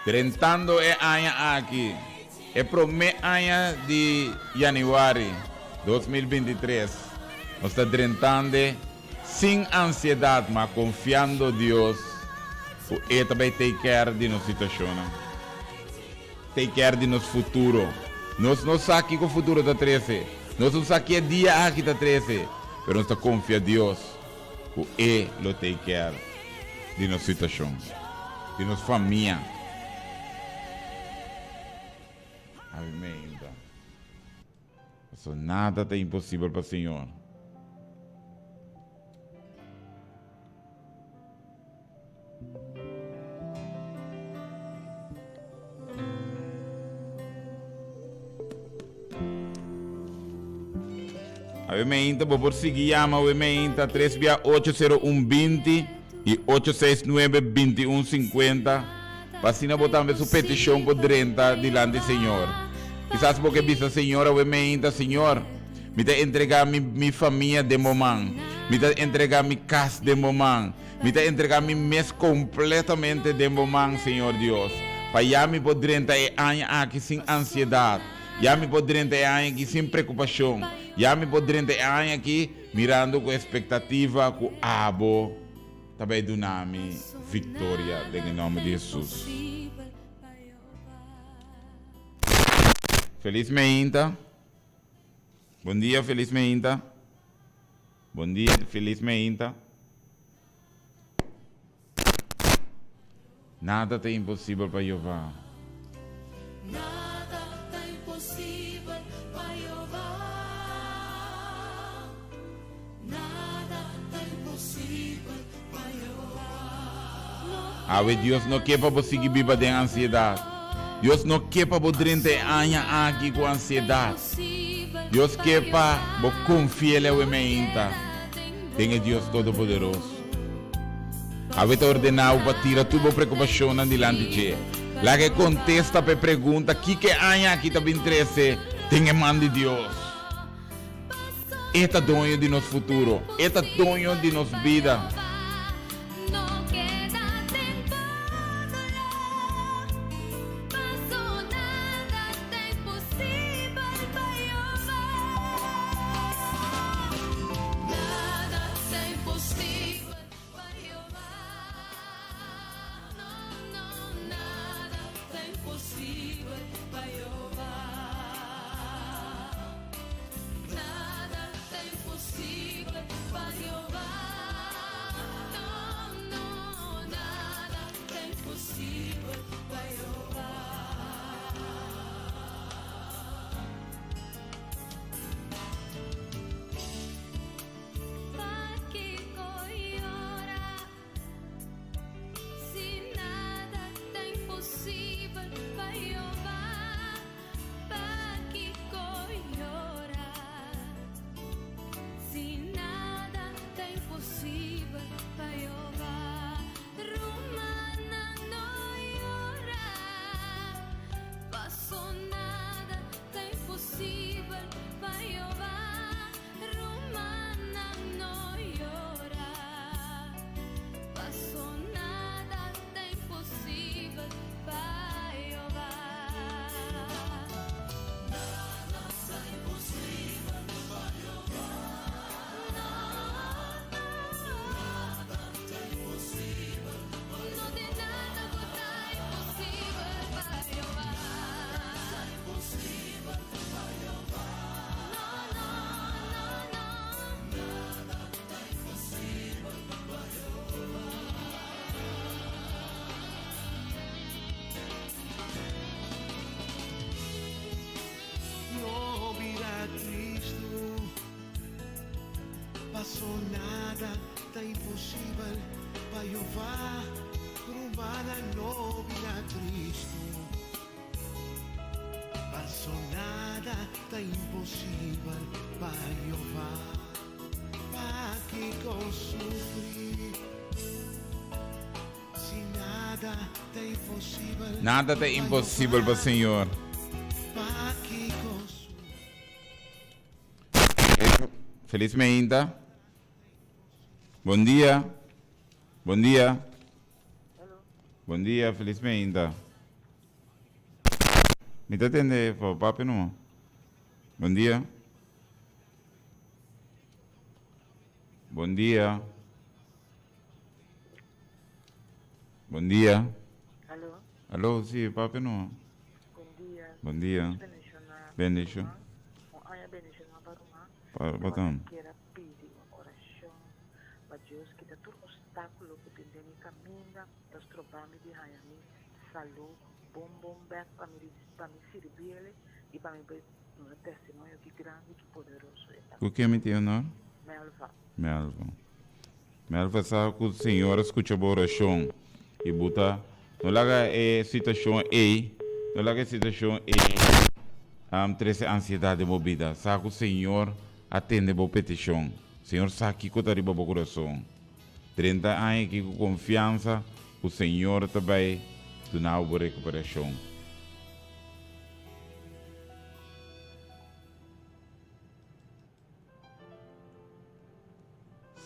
Drentando e aña aki, e promé aña di yanüari 2023, nos ta drentande sin ansiedat ma konfiando Dios ku E ta bai take care di nos situashonnan, take care di nos futuro. Nos no sa kiko futuro ta trese, nos no sa ki e dia aki ta trese, pero nos ta konfia Dios ku E lo take care di nos situashon, di nos famia. Amén. Pasobra nada ta imposibel pa Señor. Awe meinta bo por sigui yama awe meinta 3 via 80120 y 869 2150 pa asina bo tambe su peticion por drenta dilanti Señor. Kisas bo ke bisa Señor awe meinta, Señor, mi ta entrega mi mi famia den bo man, mi ta entrega mi cas den bo man, mi ta entrega mi mes completamente den bo man, Señor Dios, pa ya mi por drenta e aña aki sin ansiedad. Ya mi por drenta e aña aki sin preocupacion. Ya mi por drenta e aña aki mirando cu expectativa cu abo ta bay duna mi victoria den e nomber di Jesus. Feliz meinta. Bon dia, feliz meinta. Bon dia, feliz meinta. Nada ta imposibel pa Jehová. Nada ta imposibel pa Jehová. Nada ta imposibel pa Jehová. Awe Dios no ke pa bo sigui biba den ansiedat. Dios no ke pa bo drenta e aña aki ku ansiedat. Dios ke pa bo konfi'El awe meinta den e Dios Todopoderoso. Awe ta ordená bo pa tira tur bo preokupashonnan dilanti dje. Laga e kontesta pa e pregunta kiko e aña aki ta bin trese den e man di Dios. E ta doño di nos futuro. E ta doño di nos bida. ta imposibel pa Jehová, rumannan no bira tristu. Paso nada ta imposibel pa Jehová. Pakiko sufri si nada ta imposibel Nada ta pa imposibel pa Jehová? Señor. Pakiko sufri. Feliz meinta. Bon dia. Bon dia. Bon dia, feliz meinta. Mi ta tende pa papi numa. Bon dia. Bon dia. Bon dia. Aló. Aló, sí, papi numa. Bon dia. Bon dia. Dios bendiciona. Bendicion. Un aña bendiciona pa ruman. Pa, pa tam. Quiero pidi un oracion pa Dios kita tur obstáculo cu tin den mi caminda, ta stroba mi di haya mi salud bon bon bek pa mi pa mi sirbiele y pa mi por duna testimonio ki grandi ki poderoso e ta. Cu ken mi tin honor? Melva. Melva. Melva sa cu Señor a scucha bo oracion y bo ta no laga e situacion ey no laga e situacion ey trece ansiedad den bo bida. Sa cu Señor a tende bo peticion. Señor sa kico ta riba bo curason. Drenta aña aki cu confiansa cu Señor ta bay duna bo bo recuperacion.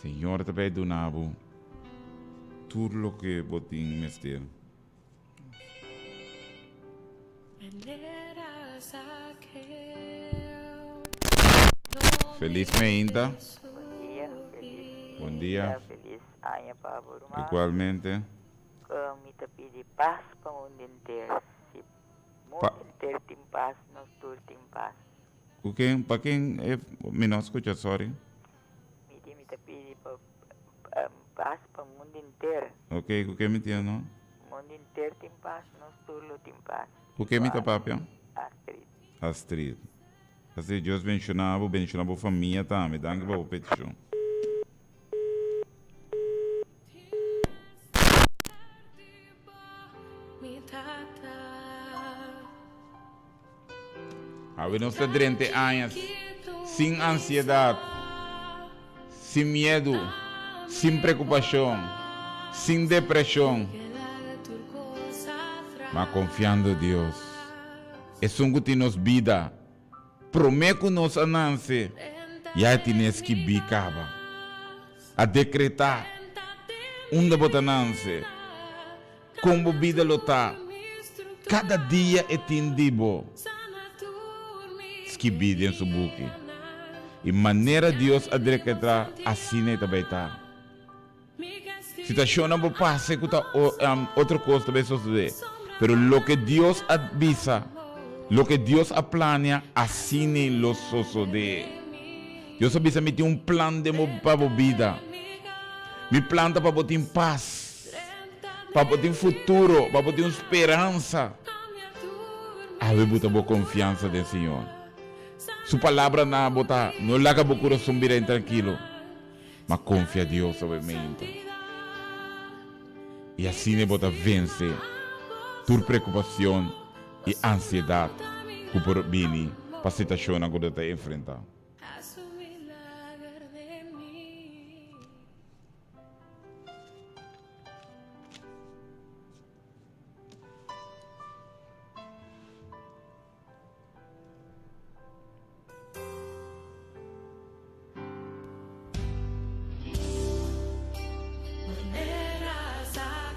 Señor ta bay duna bo tur loke bo tin mester. Feliz meinta. Bon dia, feliz Bon dia. Feliz aña pa bo ruman. Igualmente. Mi ta pidi paz pa mundo enter. Si mundo enter tin paz, nos tur tin paz. Ku ken? Pa ken e mi no a skucha sorry. Mi di mi ta pidi pa pas pa mundo inter. Ok ku ken mi tin no? Mundo inter tin pas nos tur lo tin pas. Ku ken mi ta papia? Astrid. Astrid. Astrid Dios bendiciona bo bendiciona bo famia tambe danki pa bo peticion. Awe nos ta drenta e aña sin ansiedad, sin miedu, sin preocupacion, sin depresion, ma confiando Dios, esun cu tin nos bida prome cu nos a nance, ya e tin e skibi caba, a decreta unda bo ta nance. Kon bo bida lo ta? Kada dia e tin di bo skibí den su buki. I manera Dios a dreketrá, asina e ta bai ta. Situashonnan por pasa ku ta otro kos ta bai sosodé, pero loke Dios a bisa, loke Dios a plania, asina lo sosodé. Dios a bisa, Mi tin un plan den bo pa bo bida. Mi plan ta pa bo tin pas. Pa bo tin futuro, pa bo tin un speransa. Awe bo ta bo konfiansa den Señor. Su palabra na bo ta, No laga bo kurason bira intrankilo, ma konfia Dios awe meinta. I asina bo ta vense tur preokupacion i ansiedat ku por bini pa situashonnan ku bo ta enfrentá.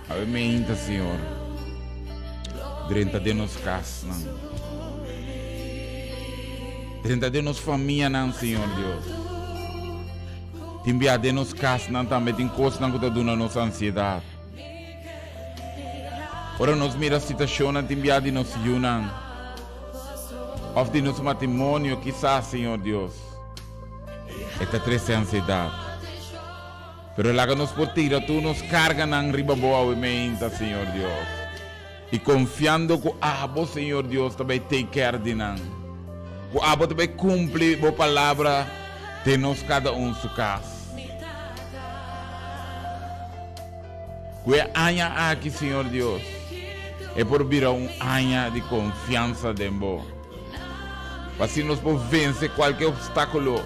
Awe meinta, Señor, drenta den nos casnan. Drenta den nos famianan, Señor Dios. Tin bia den nos kasnan tambe tin kosnan ku ta duna nos ansiedat. Ora nos mira situashonnan tin bia di nos yunan òf di nos matrimonio kisas, Señor Dios, e ta trese ansiedat. Pero laga nos por tira tur nos karganan riba Bo awe meinta, Señor Dios, i konfiando ku Abo, Señor Dios, ta bai take care di nan, ku Abo ta bai kumpli Bo palabra den nos kada un su kas. Ku e aña aki, Señor Dios, e por bira un aña di konfiansa den Bo. Pa asina nos por vense kualke opstákulo,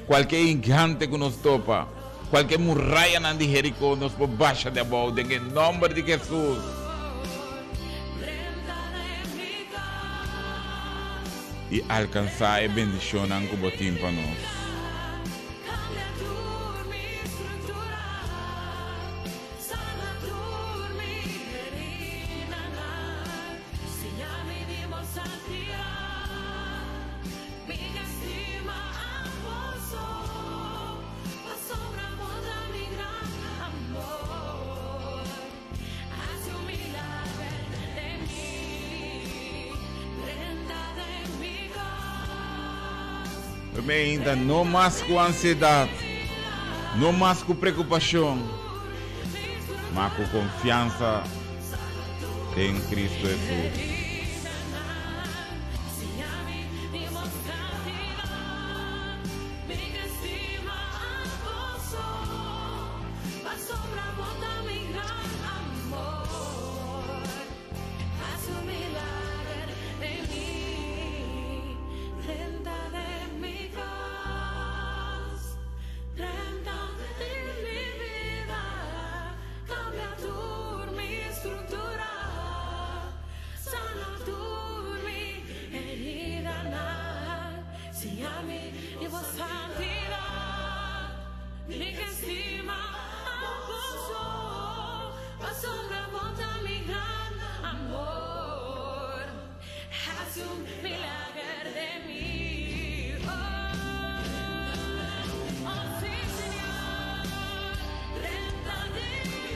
kualke higante ku nos topa, kualke murayanan di Jerikó nos por basha di abou den e nòmber di Hesus. I alkansá e bendishonnan ku Bo tin pa nos. Ainda no mas ku ansiedat, no mas ku preokupashon, ma ku konfiansa den Kristu Hesus.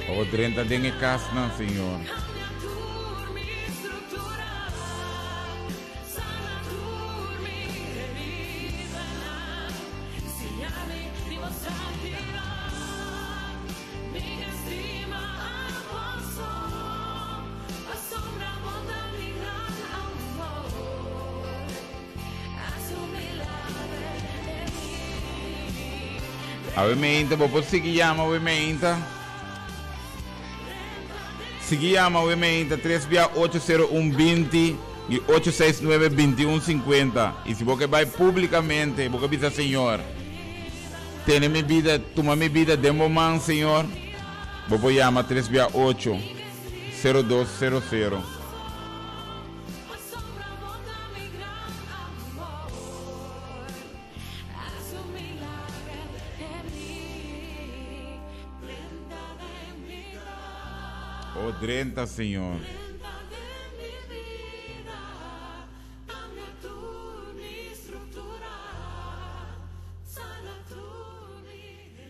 O drenta den e kasnan, Señor. Awe meinta, bo por sigui yama awe meinta. Sigui yama awe meinta 3 bia 801 20 y 869 21 50. Y si bo ke bai públicamente, bo ke bisa Señor, tene mi bida, tuma mi bida den bo man, Señor. Bo por yama 3 bia 8 0200. Oh, drenta, Señor.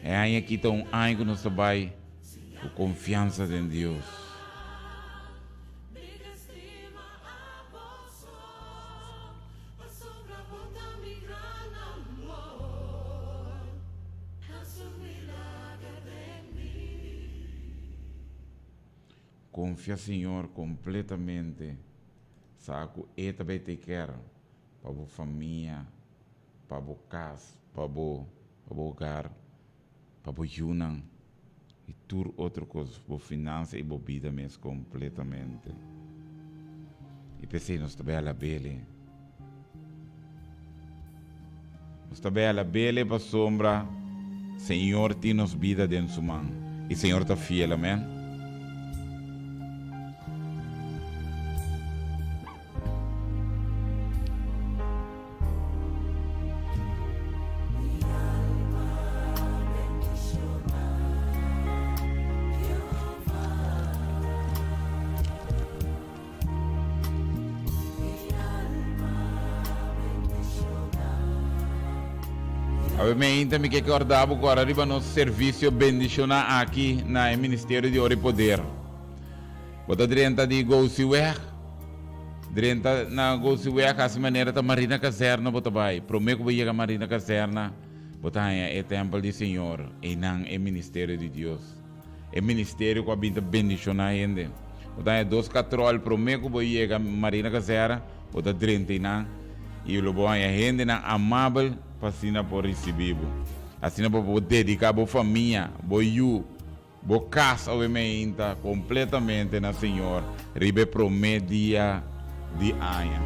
E aña aki ta un aña ku nos ta bai ku konfiansa den Dios. Konfia Señor kompletamente, sa ku E ta bai take care pa bo famia, pa bo kas, pa bo pa bo hogar, pa bo yunan i tur otro kos, bo finansa i bo bida mes kompletamente. I p'esei nos ta bai alab'Ele. Nos ta bai alab'Ele pasobra Señor tin nos bida den Su man i Señor ta fiel. Amen. Awe meinta mi ke korda bo ku ora riba nos servisio bendishoná aki na e Ministerio di Ora i Poder. Bo ta drenta di Gosiweg. Drenta na Gosiweg hasi manera ta Marina Kazerna bo ta bai. Prome ku bo yega Marina Kazerna bo ta haña e tèmpel di Señor. Einan e ministerio di Dios. E ministerio ku a bin ta bendishoná hende. Bo ta haña dos katròl prome ku bo yega Marina Kazerna bo ta drenta einan i lo bo haña hendenan amabel pa asina por risibí bo. Asina bo por dediká bo famia, bo yu. Bo kas awe meinta kompletamente na Señor riba e promé dia di aña.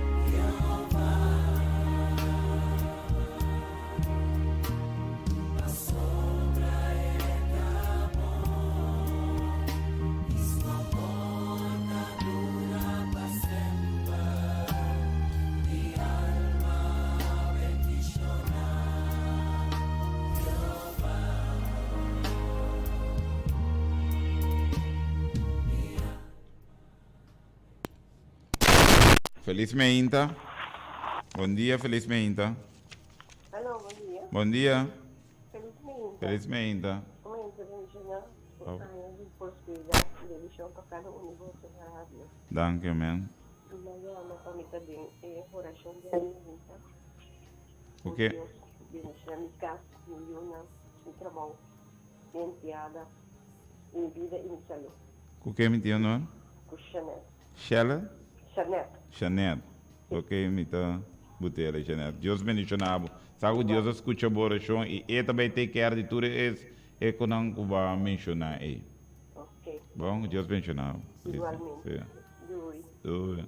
Feliz meinta. Bon dia, feliz meinta. Aló, bon dia. Bon dia. Feliz meinta. Feliz meinta. Meinta bendicioná. Oh. Aña di prosperidad y bendición pa cada un di boso na radio. Dank je, man. Mi a yama pa mi ta den e oracion di meinta. Ok. Dios bendiciona mi cas, mi yunan, mi trabou, mi empleada, mi bida y mi salud. Ku ke mi tin honor? Ku Shanet. Shella? Shanet. Shanet. Ok, mi ta butele Shanet. Dios bendiciona bo. Sa ku Dios a scucha bo oracion y e ta bay take care di tur es e konan ku bo a menciona ey. Ok. Bon, Dios bendiciona bo. Igualmente. Sí. Doei. Doei.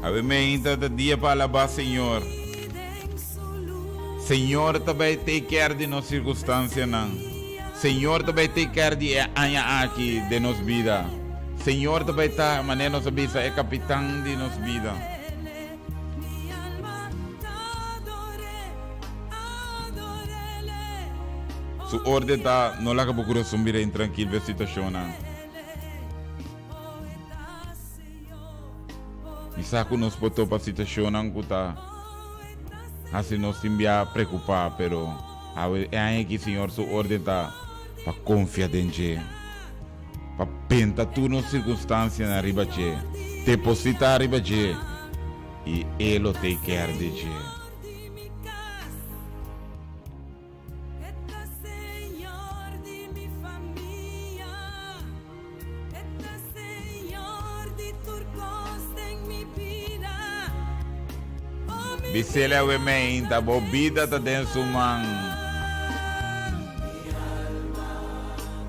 Awe meinta ta dia pa alabá Señor. Señor ta bai take care di nos circunstancianan. Señor ta bai take care di e aña aki den nos bida. Señor ta bai ta, manera nos a bisa, e kapitan di nos bida. Su orde ta, no laga bo kurason bira intrankil pa e situashonnan. Mi sa ku nos por topa situashonnan ku ta hasi nos tin bia preokupá, pero awe e aña aki Señor su orden ta pa konfia den dje, pa penta tur nos sirkunstansianan riba dje, depositá riba dje i E lo take care di dje. Bisele awe meinta, bo bida ta den su man.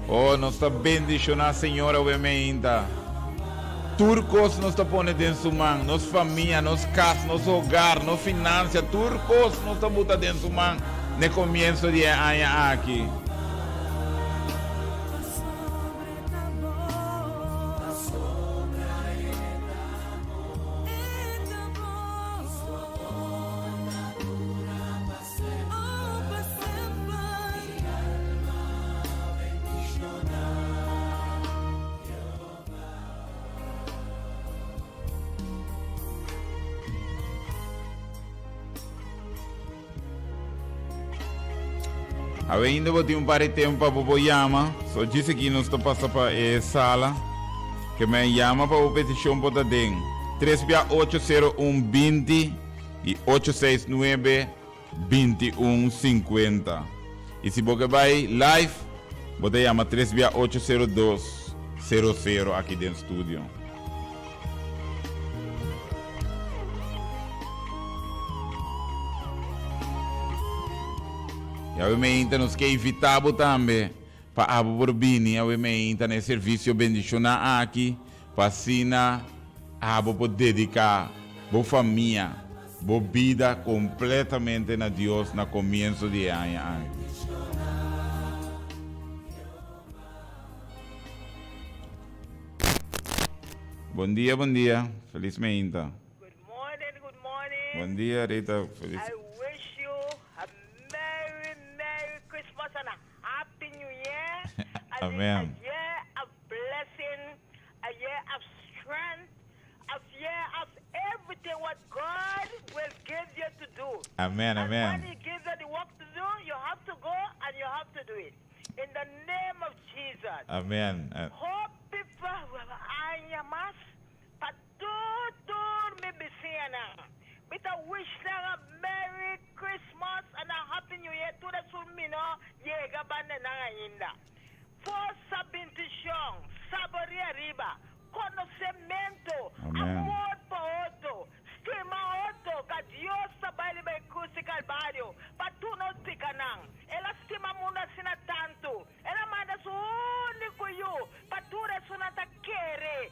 Oh, nos ta bendiciona Señor awe meinta. Tur cos nos ta pone den su man, nos famia, nos cas, nos hogar, nos financia, tur cos nos ta buta den su man n'e comienzo di e aña aki. Awe ainda bo tin un par di tempo pa bo por yama. So djis aki nos ta pasa pa e sala. Ke men yama pa bo peticion por ta den tres bia ocho sero un binti i ocho seis nuebe 21 50. I si bo ke bai live, bo ta yama tres bia ocho sero dos sero sero aki den studio. I awe meinta nos ke invita bo tambe pa abo por bini awe meinta na e servicio bendiciona aki pa asina abo por dedica bo famia, bo bida completamente na Dios na comienzo di e aña aki. Bon dia, bon dia. Feliz meinta. Good morning, good morning. Bon dia, Rita. Feliz. I wish you a merry, merry Christmas and a happy new year. Amen. A year of blessing. A year of strength, a year of everything what God will give you to do. Amen, and amen. when He gives you the work to do, you have to go and you have to do it. In the name of Jesus. Amen. Eh, Hopi aña mas pa tur tur mi bisiñanan. Mi ta wish nan a Merry Christmas and a Happy New Year tur esun mi no yega banda nan ainda. Forsa bendicion, saboria riba, conocemento, Amen. amor pa otro, stima otro, ca Dios ta bay riba e cruz di Calvario pa tur nos picanan. El a stima mundo asina tanto, El a manda su unico Yu pa tur esunnan ta kere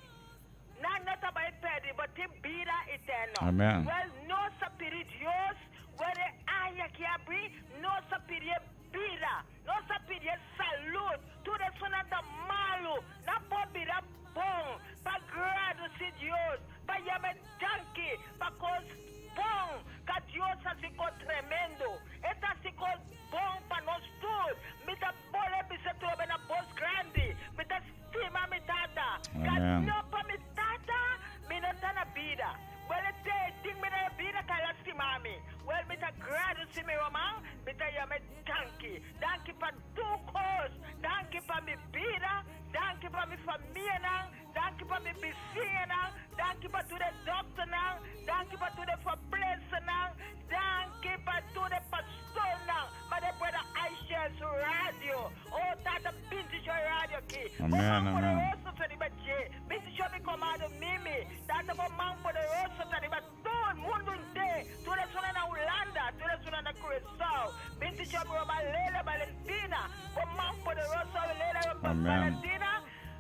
nan no ta bay perdi, but tin bida eterno. Amen. Wel, nos ta pidi Dios, where e aña ki abri, nos ta pidi e bida. Nos ta pidi e salud. Tur esunnan ta malu, nan por bira bon pa graduci Dios, pa yama e danki pa cos bon ca Dios haci cos tremendo. E ta haci cos bon pa nos tur. Mi ta bole bisa trobe na bos grandi, mi ta stima mi tata. Ca Amen. no pa mi tata, mi no ta na bida. Wel e te tin mi na e bida ca el a stima mi. Wel mi ta graduci mi ruman, mi ta yama e. Danki, danki pa tur kos, danki pa mi bida, danki pa mi famianan, danki pa mi bisiñanan, danki pa tur e dòkternan, danki pa tur e verpleegsternan, danki pa tur e pastornan, ma de pueda Aisha su radio, oh Tata bindishon e radio aki, bo Amen, man amen. poderoso ta riba dje, bindishon mi komado Mimi, Tata bo man poderoso ta riba. Tur mundu henter, tur esunnan na Hulanda, tur esunnan na Curaçao, binti djob roba Lela Valentina, bo man poderoso Lela Amen. Valentina,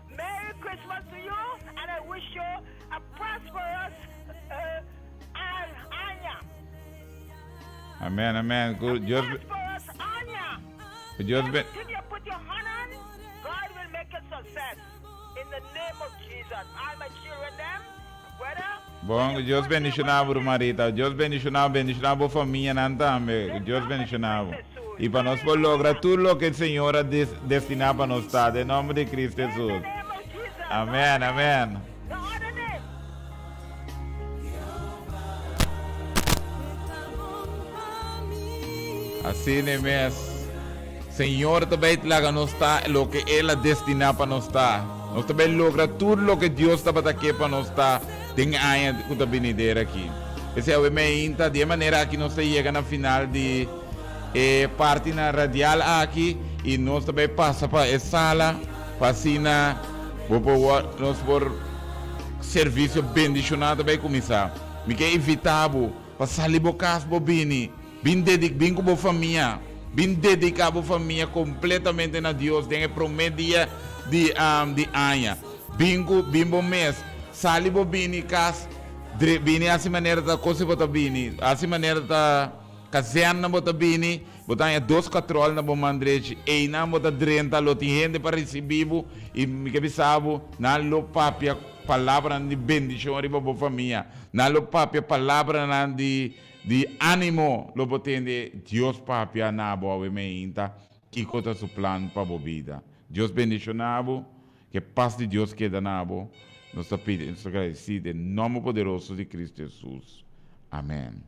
Merry Christmas to you and I wish you a prosperous aña. Amen, amen. Ku A Dios, prosperous aña. ku Dios be- Everything you put your hand on, God will make it success. In the name of Jesus. All my children them. Bon, Dios bendiciona bo, ruman Rita. Dios bendiciona bo, bendiciona bo famianan tambe. Dios bendiciona bo. Y pa nos por logra tur loke el Señor a destina pa nos ta, den nomber di Cristo Jesus. Amen, amen. Asina mes, Señor ta bay laga nos ta loke El a destina pa nos ta. Nos ta bay logra tur loke Dios tabata ke pa nos ta den e aña ku ta binidera aki. P'esei awe meinta, di e manera aki nos ta yega na final di e partinan radial aki i nos ta bay pasa pa e sala pa asina bo por wor nos por servisio bendishoná ta bay kuminsá. Mi ke invitá bo pa sali bo kas bo bini. Bin dedi bin ku bo famia. Bin dediká bo famia kompletamente na Dios den e promé dia di di aña. Bin ku bin bo mes. Sali bo bini kas dre bini hasi manera ta kos bo ta bini. Hasi manera ta kazèrna bo ta bini. Bo ta haña dos katròl na bo man drechi. Einan bo ta drenta lo tin hende pa risibí bo i mi ke bisa bo nan lo papia palabranan di bendishon riba bo famia. Nan lo papia palabranan di Di animo lo bo tende Dios papia na bo awe meinta kiko ta su plan pa bo bida. Dios bendiciona bo, ke pas di Dios keda na bo. Nos ta pidi y nos ta gradeci den nomber poderoso di Cristo Jesus. Amen.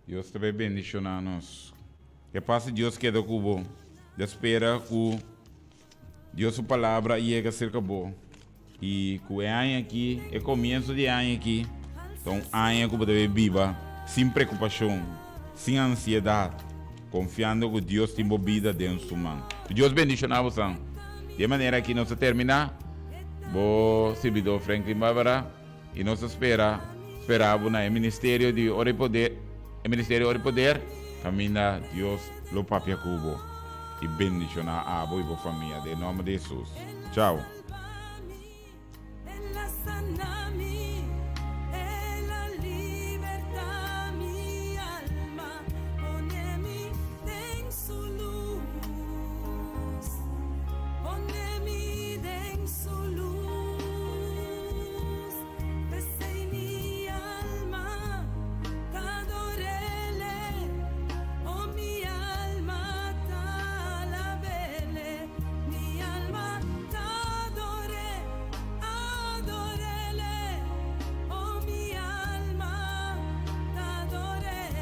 Dios ta bay bendiciona nos. E paz di Dios keda cu bo. Di spera cu Dios su palabra a yega cerca bo. Y cu e aña aki, e comienzo di e aña aki, ta un aña cu bo debe biba sin preocupacion, sin ansiedad, confiando cu Dios tin bo bida den su man. Cu Dios bendiciona bo san. Di e manera aki nos ta termina. Bo sirbidor Franklin Barbara. Y nos ta spera, spera bo na e ministerio di Ora y Poder, e ministerio Ora y Poder, caminda Dios lo papia cu bo. i bendishoná abo i bo famia den nòmber di Hesus. Chao.